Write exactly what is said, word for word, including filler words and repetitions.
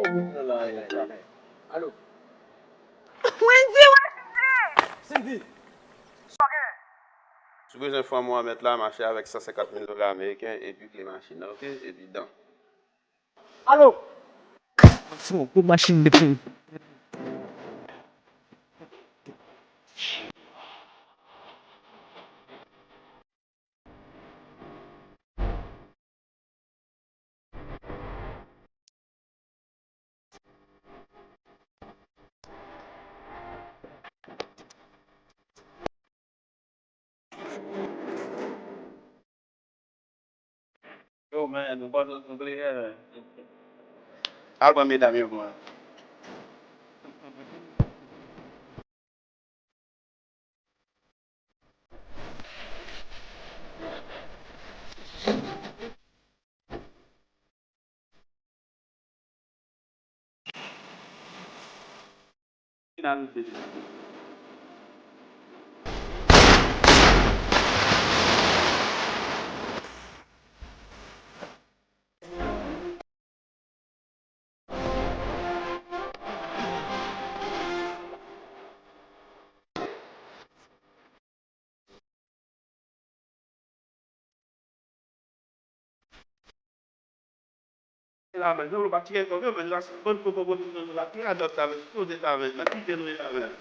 Alo. Wendy, Wendy! Cindy! Si w bezwen fanm ou an mèt la, mache avèk san senkant mil dola ameriken epi kle machin nan, oke? Epi dan. Alo! Fò pou machin depi. Yo, man, nou pa sot nou kleren, man. Al pran medam yo pou mwen. La, men, nou pa tire kòb yo, men, la, se bon, bon, bon, bon, bon, la, tire a dòt la, men, poze sa, men, nan kite nou ye la, men.